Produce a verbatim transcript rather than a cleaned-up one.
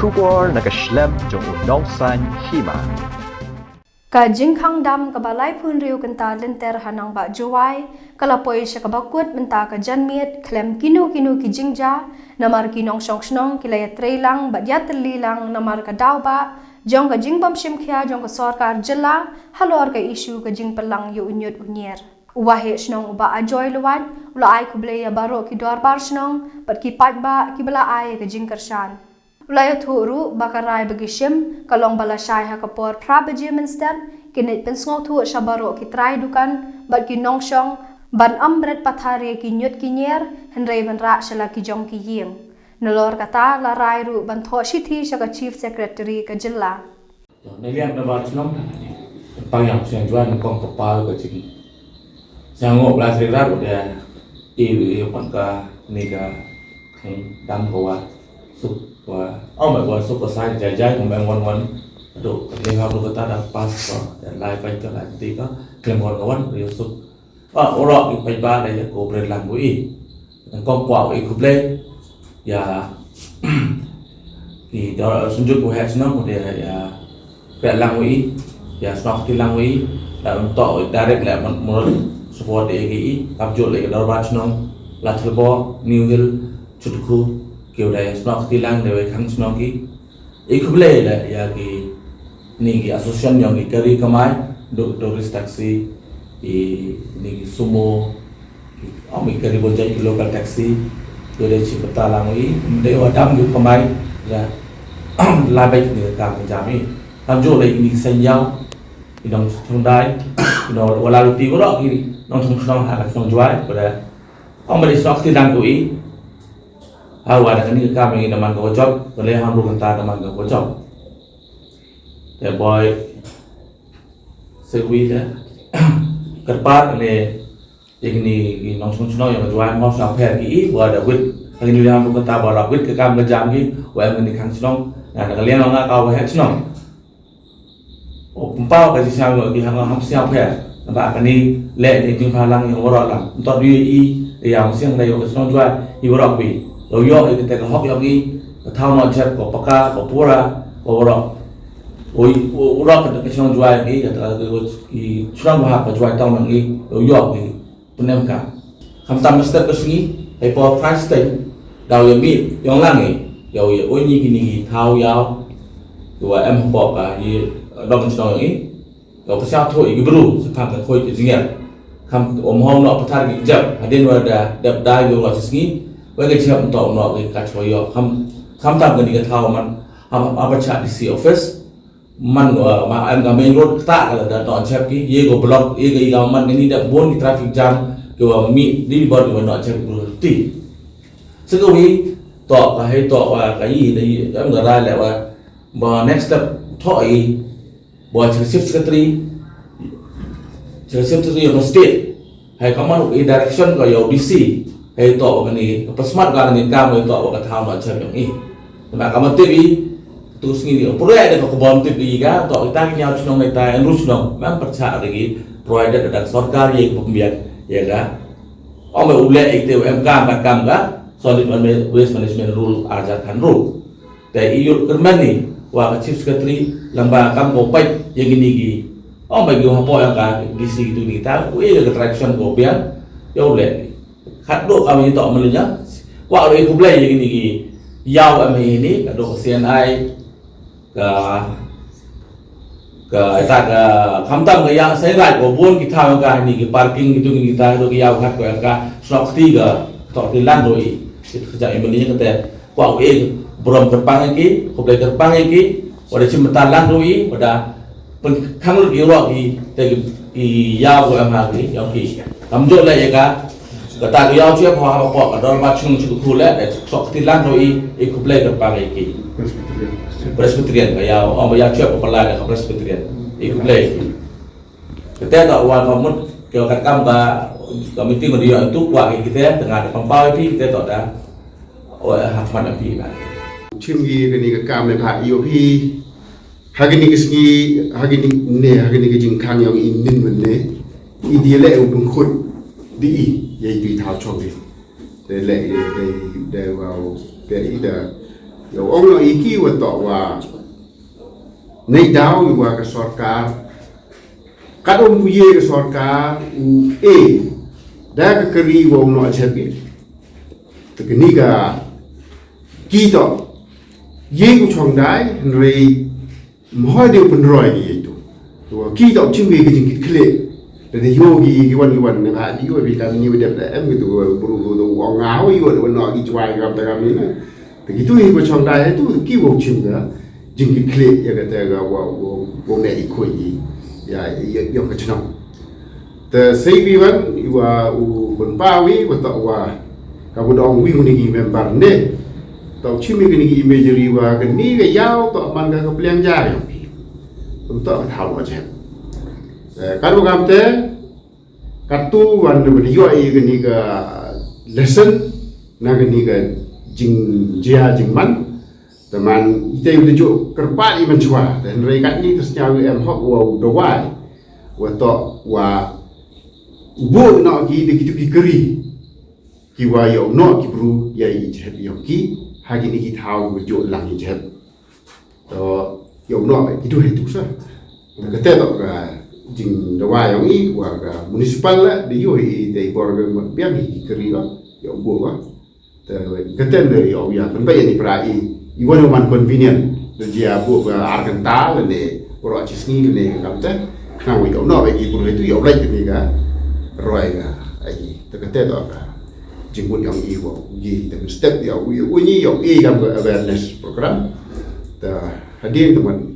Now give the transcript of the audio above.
Khubor na ka shlem jong u Nongsaiñ Hima. Ka jingkhang dam kaba laiphew hynriew kynta lynter ha Nongbah Jowai, ka la poi sha kaba kut mynta ka janmiet khlem kino kino ki jingjia, namar ki nongshong shnong ki la ïatreilang bad ïatylli lang namar ka daw bah jong ka jingbym shim khia jong ka sorkar jylla halor ka issue ka jingpynlang ïa u ñiut u ñier. U Waheh Shnong u Bah Ajoy Lwait u la ai khublei ïa baroh ki dorbar shnong bad ki paidbah kiba la ai ïa ka jingkyrshan. U la ïathuh ruh ba ka rai ba ki shim ka long ba lashai ha ka por phra baje mynstep, kin pynsngewthuh sha baroh ki trai dukan bad ki nongshong ban ym bret pathar ïa ki ñiut ki ñier, hynrei ban rah sha la ki jong ki ïing. Nalor kata, la rai ruh ban thoh shithi sha ka Chief Secretary ka jylla. Naliang na ba chnong, pang yang siang juan kong kepal ka chini. Siang ngok belas rirat udah i i pan ka ni ka, hmm, dam ka wa suk wa, oh, mai wa suk ka sai jai jai, ngom wan wan. Aduh, ni ha tu kata dah pas ka, dah lai pai ka lai ti ka, klem wan ka wan, yu suk. Ah, urok i paidbah da ïa ko bret lang ko i. Nyngkong kwah i khublei ïa ki dor, Synjuk Waheh Shnong, ko da ïa bret lang ko i, ïa snoh kti lang ko i, da ym toh direct leh mut support ïa ki i, kamjooh leh ki dorbar shnong Ladthadlaboh, New Hill, Chutkhoo, ki da ïa snoh kti lang da ïa khang shnong ki. I khublei leh ïa ki, ni ki association yong ki kari kamai, du tourist taxi, i ni ki sumo, ki, oh, mi kari bonjai ki local taxi, ki da chim bynta lang i, de wa dam ki kamai, la, la bait ni ka kam jam i. Kamjooh leh ni ki seng yaw, i nongchongdai, i nong wala luti, waroh ki nongchong shnong ha ka shnong Jowai, ko da, oh, mi da snoh kti lang ko i. Hawa da kani ka kam i da man ka wa jop, ka leh hangru kynta da man ka wa jop. Te boi, se wi da kyrpad ne, ïa kini ki nongchong shnong ïa ka Jowai mo sa pher ki i, wa da wit, kani da hangru kynta wa da wit ka kam ka jam ki, wa em kani khang shnong, na da ka liang nga ka Waheh Shnong. O, pynpaw ka jingsiang noh ki ha nga ham siang pher. Naba kani leh ni jingphalang yong waroh lang. Ym toh du i, i, ïa, mynsiem da ïa ka shnong Jowai, i waroh wi. Yow yoh i kata ka hok yong i, ka thaw noh jep, ka paka, ka pura, ka waroh. O, i, o, waroh ka shnong Jowai yong i, kata ka, ka, i shnong Waheh ka Jowai Town yong i, yow yoh i. Pynemkam. Khamtam mynstep ka sngi, hei por phra step, daw ïa mih yong lang i, ïa u ïa u ñi kini ki thaw ïaw, ki wa em hapoh ka, i, dong shnong yong i, ïa u pynshai thoh i ki bru, sa phang ka khoi ka jingïap. Kham, um hom noh pathar ki jep, hadien wa da dep da ïa u wa sngi, wa ka jep ym toh noh ki ka chwa ïoh, kham, khamtam kani ka thaw man, ha, ha, ha, pynshai D C office, man, uh, ma, em ka main road kata ka la da noh jep ki, ye ko block, ye ka i ka man ni da bun ki traffic jam, ki wa mih di bor ki wa noh jep ki ti. Sa ka wi, toh ka hei toh wa ka i, da i, em ka rai leh wa, ba next step, thoh i, ba Chief Secretary, Chief Secretary of State, hei ka man u i direction ka ïa u D C, hei toh wa kani, ka pasmat ka kani kam, hei toh wa ka thaw noh jep yong i. Naba ka man tip i, tu sngi ni, pura da ka khubor tip i ka, toh kita ki ñiaw shnong kita, hynru shnong, man pyrchah da ki, provided da ka sorkar ïa ka pynbiang, ïa ka. Ong ba u leh i te u em kam ka kam ka, Solid Waste Management Rule, ar hajar khatynru. Te i ïoh kyrmen ni, wa ka Chief Secretary, lang ba kam ko pait, ïa kini ki. Ong ba ki hapoh yong ka, D C tu ni kita, u i ka direction ko biang, ïa u leh. Khatduh ka mi toh malinya. Kwah u i khublei ïa kini ki. Ïaw em hi ni, khatduh ka C N I, ka, ka, ita ka, khamtam ka ïaw, sa rai ko bun ki thaw ka ni ki parking ki tu ni kita, khatduh ki ïaw khat ko ka, snoh kti ka, toh ti lang ro i. Kita ka jang i malinya kata. Kwah u i, burom kyrpang ki, khublei kyrpang ki, wa da chim bynta lang ro i, wa da pynkhang lut ki rok i, te ki, i ïaw ko em ha ki, ïaw ki. Kamjooh leh ïa ka, kata ka ïaw chep ha, ha, ha, ka dorbar chnong Chutkhoo leh, eh, sok ti lang ro i, i khublei kyrpang i ki. Presbyterian. Presbyterian, ka ïaw, oh, ïaw chep ko pala da ka Presbyterian. I khublei ki. Kata ka wa ka mut, ka kat kam ka, ka meeting ko di ïaw tu kwah ki kita, tengah da pynpaw i phi, kita toh da. O, ha khmat na phi ba. Chim ki kani ka kam ne pha ïoh phi. Ha kani ka sngi, ha kani ne, ha kani ka jingkhang yong i nin mynne. I di leh u pynkhut di i, ïa i thaw chong di. Te leh i, te, te wow, te i da. Yow ong noh ya ki wa toh wa neidaw i wa ka sorkar, kat um pu ye ka sorkar u e da ka kari wa u noh jhep i. Te kani ka ki toh ye ku chongdai, hynrei mhoi de u pynroi ki ye tu. Te wa ki toh chim ki ka jingkit khlieh. Te de yoh ki ki wan ki wan ne ba de yoh bi kam ni wa dep da em ki tu wa bru tu wa ong nga ho yoh de wa noh ki chwa ki kam ta kam ni na. Te ki tu hi wa chongdai hi tu ki wa chim ka jingkit khlieh ya ka te ka wa wa wa ne i khoi i ya ya ya ka chnong. Te sei wi wan i wa u pynpaw wi wa toh wa ka wa dong wi u ni ki member ne. Toh chim i kani ki imagery wa kani ka yaw toh man ka ka pliang ja yong ki. Toh ka thaw wa jhep. Te ka ru kam te ka tu wan ne wa yoh i kani ka lesson na kani ka jingjia jingman. Te man i te u te ju kyrpad i man chwa. Te hynrei kat ni te sñiaw i em hok wa u dawai wa toh wa u buh noh ki de ki tu ki kari ki wa yow noh ki bru ya i jhep yong ki ha kini ki thaw wa ju lang i jhep. Toh yow noh ki tu hi tu sa. Te ka te toh ka jingdawai yong i wa ka municipal la de yoh i te i bor ka biang i ki kari wa yow buh wa. Te ka tem de yow ya pynbeit ya ni pra i i wan man convenient de jia buh ka ar kynta le ne ro chi sngi le ne ka kam te. Khnang wa yow noh ba ki bru hi tu yow lait ni ka roi ka ai te ka te toh ka jingmut yong i wa i te step yow i u ni yow i kam ka awareness program. Te hadien te man